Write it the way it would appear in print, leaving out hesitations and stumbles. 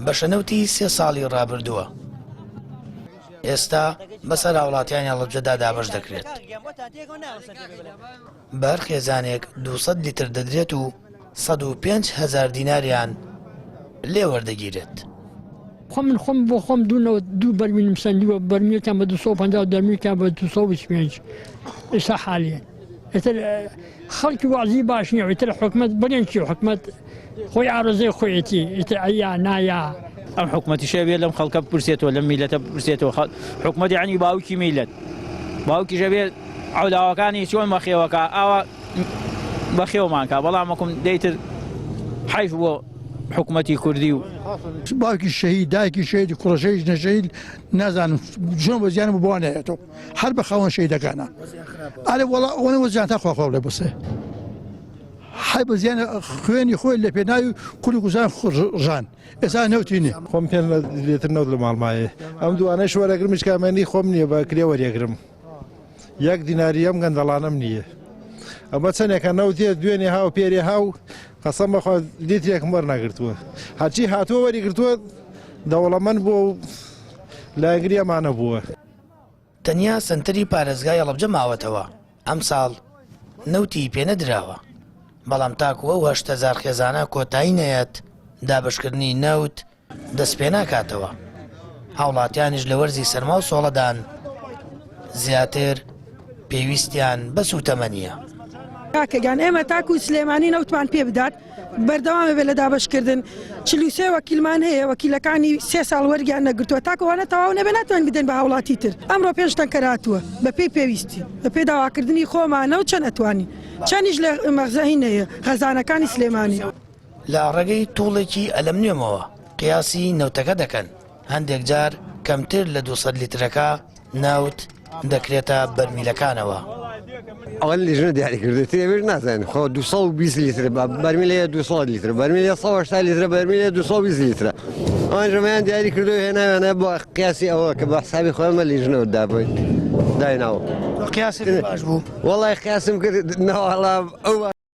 بەشە نەوتی سێ ساڵی ڕابردووە ئێستا بەسەر هاوڵاتیانی هەڵەبجەدا دابەش دەکرێت. بە هەر خێزانێک 200 لیتر دەدرێت و 105 هەزار دیناریان لێ وەردەگیرێت. خۆ من خۆم بۆ خۆم دوو نەوت دوو بەرمیلم سەندیوە بەرمیلێکیان بە 250 و دەرمیلێکیان بە 225 ئێستا حالیە ئیتر خەڵکی وازی باش نییە ئیتر حکومەت بڵێن چی حکومەت خۆی ئارەزوی خۆیەتی ئیتر ئەیا نایا. ئەم حکومەتیشە بێ لەم خەڵکە بپرسێتەوە لەم میلەتە بپرسێتەوە حکومەت یعنی باوکی میلەت باوکیشە بێ عەولاوەکانی چۆن بەخێوەکە ئاوا بەخێومان کا بەڵام وەکم دەیتر حەیف بۆ حکومەتی کوردی و باوکی شەهید دایکی شەهید کوڕە شەهید ژنە شەهید نازانم چۆن بە زیانم بۆ نایەتەوە هەر بە خاوەن شەهیدەکانە ئەرێ وەڵا ئەوەنە وەزیان تا خوا خوا بڵێ بۆسێ حەی بە زیان خوێنی خۆی لە پێناوی کوری کوردستان ڕژان ئێستا نەوتی نییە. خۆم پێ لێتر نەوت لە ماڵمایە ئەم دوانەش وەرەگرم هیچ کامێنی خۆم نییە بە کرێ وەریەگرم یەک دیناری ئەم گەندەڵانەم نییە ئەمە چەندێکە نەوتێ دوێنێ هاو پێرێ هاو قەسەم بەخوا لیترێکم وەرنەگرتووە هەرچی هاتووە وەریگرتووە دەوڵەمەند بووە و لایەنگری ئەمانە بووە. تەنیا سەنتەری پارێزگای هەڵەبجە ماوەتەوە ئەمساڵ نەوتی پێنەدراوە، بەڵام تاکو ئەو 8000 خێزانە کۆتایی نەیەت دابەشکردنی نەوت دەستپێناکاتەوە، هاوڵاتیانیش لە وەرزی سەرما و سۆڵەدان زیاتر پێویستیان بە سووتەمەنییە. کاکە گیان ئێمە تاکو سلێمانی نەوتمان پێ بدات بەردەوام بێت لە دابەشکردن 43 وەکیلمان هەیە وەکیلەکانی سێ ساڵ وەرگیان نەگرتووە تاکو ئەوانە تەواو نەبێ ناتوانین بدەین بە هاوڵاتی تر ئەمڕۆ پێنج تەنکەر هاتووە بەپێی پێویستی بەپێی داواکردنی خۆمانە و چەند ئەتوانین چەندیش لە مەخزەهینەیە خەزانەکانی سلێمانی. لە ڕێگەی توڵێکی ئەلەمنیۆمەوە قیاسی نەوتەکە دەکەن، هەندێک جار کەمتر لە 200 لیترەکە نەوت دەکرێتە بەرمیلەکانەوە. ئەوە لیژنە دیاری کردو تر ئێمەش نازانین خۆ 220 لیتر بەرمیل هەیە 200 لیتر بەرمیل هەیە 180 لیتر بەرمیل هەیە 220 لیترە ئەوان ژەمەیان دیاری کردو هێناویانە بۆ قیاسی ئەوە کە بە حسابی خۆیان بە لیژنەوە دابووین دایناوە قیاسی باش بوو وەڵای قیاسم کرد نەوەڵا ئەو.